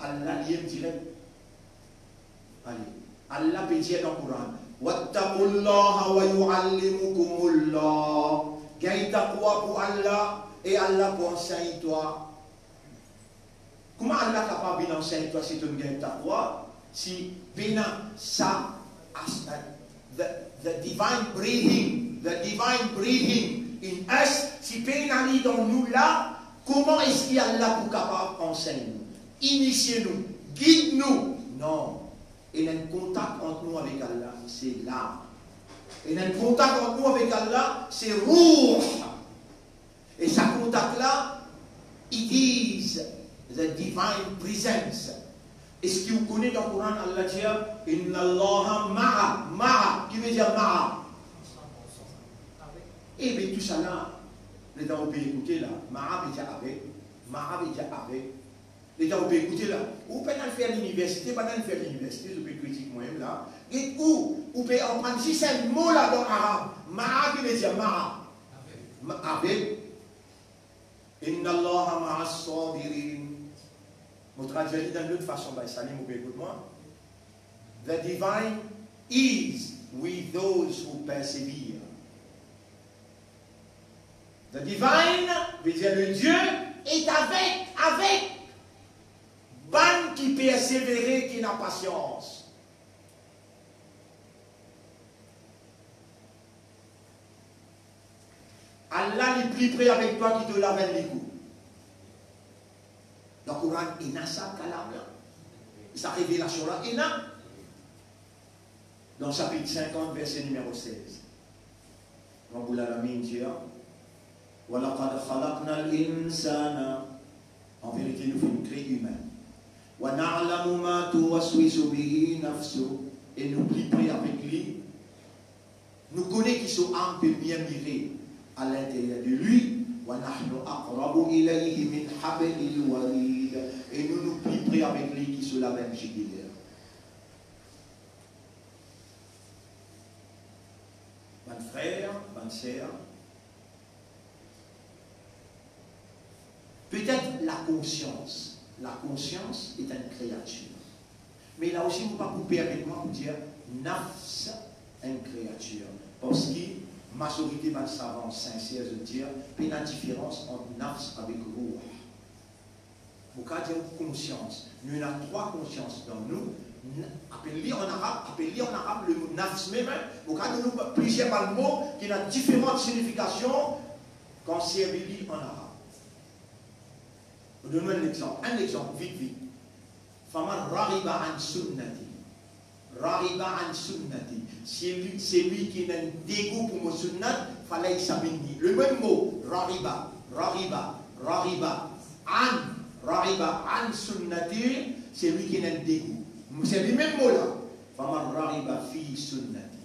Allah li-mem direk. Ale, Allah pe dir dan Koran, "Wattaqullaha wa yuallimukumullah." Gagn taqwa pou Allah e Allah pou ansegn twa. Kouma Allah kapav vinn ansegn twa si to'nn gagn taqwa, si pena sa, as, the, the divine breathing, the divine breathing in us, si pena li dan nou la, kouma eski Allah pou kapav ansegn nou, inisie nou, gid nou? Non. Ena enn kontak ant nou avek Allah, se lam. Ena enn kontak ant nou avek Allah, se rouh. E sa kontak la, it is the divine presence. Eski ou kone dan Koran, Allah dir, "Inna Allaha ma'a"? Ma'a, ki vedir ma'a? Ebe, tousala, letan ou pe ekoute la, ma'a vedir avek, ma'a vedir avek. Letan ou pe ekoute la, ou pena al fer liniversite, bann-la inn fer liniversite, zot pe kritik mwa mem la. Get ou, ou pe aprann zis enn mo la dan arab. Ma'a, ki vedir ma'a? Ma-, avek. Inna Allaha ma'as sabirin. Mo tradir li dan lot fason, bay Salim, ou pe ekout mwa. The divine is with those who persevere. The divine vedir le Dieu est avec, avec bann ki persevere, ki ena pasians. Allah li pli pre avek twa ki to lavenn likou. Dan Koran ena sa kalam la. Sa revelasion la ena. Dan sapit sinkant, verse nimero sez, Rabbul Alamin dir, "Wa laqad khalaqnal insana", an verite, nou finn kre imin. "Wa na'lamu ma tuwaswisu bihi nafsuh", e nou pli pre avek li. Nou kone ki so am pe mirmire a linteryer de li. "Wa nahnu aqrabu ilayhi min hablil warid", e nou, nou pli pre avek li ki so lavenn zigiler. Bann frer, bann ser, petet lakonsians, lakonsians est une créature. Me la osi, mo pa pou permet mwa pou dir nafs, enn kreatir, parski mazorite bann savan sinser, zot dir, pena diferans ant nafs avek rouh. Mo kapav dir konsians. Nou ena trwa konsians dan nou. N-, apel li an arab, apel li an arab, lemo nafs mem, hein. Mo kapav donn nou plizier bann mo ki ena diferan signifikasion kan servi li an arab. Mo donn nou enn lexanp, enn lexanp, vit, vit. Faman raghiba an sunnati. Raghiba an sunnati. Selwi, selwi ki ena enn degou pou mo sunnat, falaysa minni. Lemem mo, raghiba, raghiba, raghiba. An, raghiba an sunnati, selwi ki ena enn degou. Se limem mo la. Faman raghiba fi sunnati.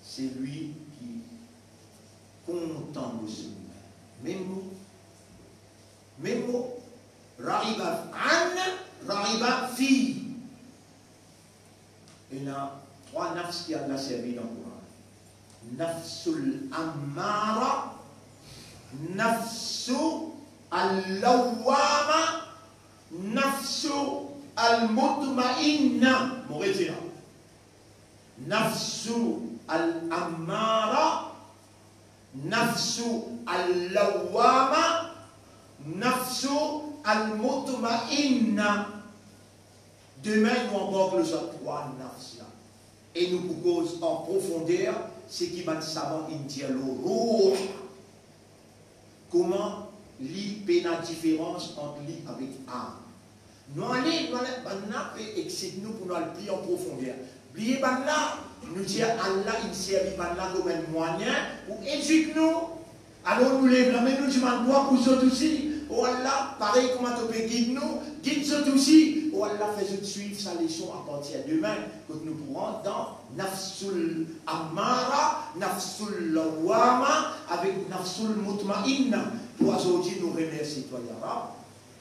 Selwi ki kontan mo sunnat. Mem mo. Mem mo. Raghiba an, raghiba fi. Ena trwa nafs ki Allah servi dan Koran. Nafsul ammara, nafsu al lawwama, nafsu al mutmainna. Mo retir. Nafsu al ammara, nafsu al lawwama, nafsu al mutmainna. Demin nou anbark lor sa trwa nafs la. E nou pou koz an profonder seki bann savan inn dir lor rouh. Kouma li pena diferans ant li avek am. Nou ale, nou ale, bann la pe exsit nou pou nou al pli an profonder. Bliye bann la, nou dir Allah inn servi bann la kouma enn mwayin pou edik nou. Alor nou lev lame, nou dimann twa pou zot osi. O Allah, parey kouma to pe gid nou, gid zot osi. O Allah, fer zot swiv sa leson apartir demin, kot nou pou rant dan nafsul ammara, nafsul lawwama, avek nafsul mutmainna. Pou azordi, nou remersie twa, ya Rab,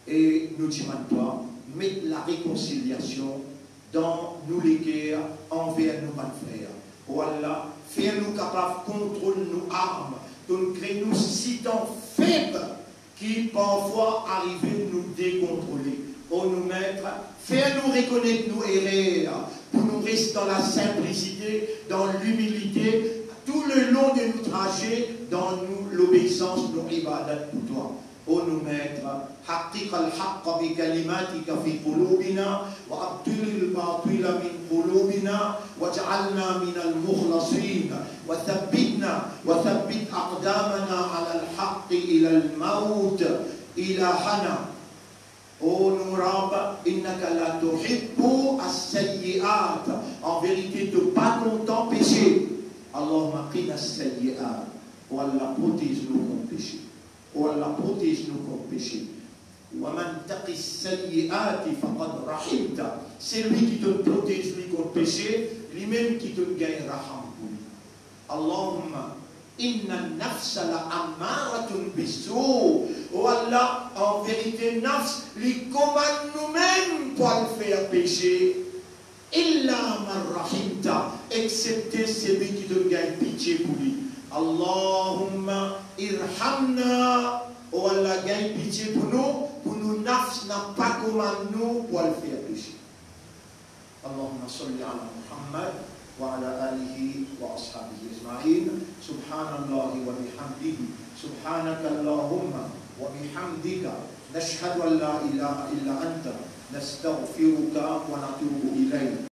e nou dimann twa, met larekonsiliasion dan nou leker anver nou bann frer. O Allah, fer nou kapav kontrol nou arm, to'nn kre nou sitan feb ki parfwa arive nou dekontrole. O nou Met, fer nou rekonet nou erer, pou nou res dan lasinplisite, dan limilite, Tout le long de nou traze dan nou lobeisans, nou ibadat pou twa. O nou Met, حقق الحق بكلماتك في قلوبنا، وأبطل الباطل من قلوبنا، واجعلنا من المخلصين، وثبتنا، وثبت أقدامنا على الحق إلى الموت. إلهنا, O nou Rab, إنك لا تحب السيئات. An verite, to pa kontan pese. اللهم قنا السيئات. O Allah, protez nou kont pese. O Allah, protez nou kont pese. ومن تق السيئات فقد رحمته. Selwi ki to protez li kont pese, limem ki to gagn raham pou li. اللهم إن النفس لأمارة بالسوء. O Allah, an verite, nafs li komann noumem pou al fer pese. إلا من رحمته, excepte selwi ki to gagn pitie pou li. اللهم ارحمنا. O Allah, gagn pitie pou nou, pou nou nafs napa komann nou pou al fer pese. اللهم صل على محمد وعلى آله وأصحابه أجمعين. سبحان الله وبحمده. سبحانك اللهم وبحمدك. نشهد أن لا إله إلا أنت. نستغفرك ونتوب إليك.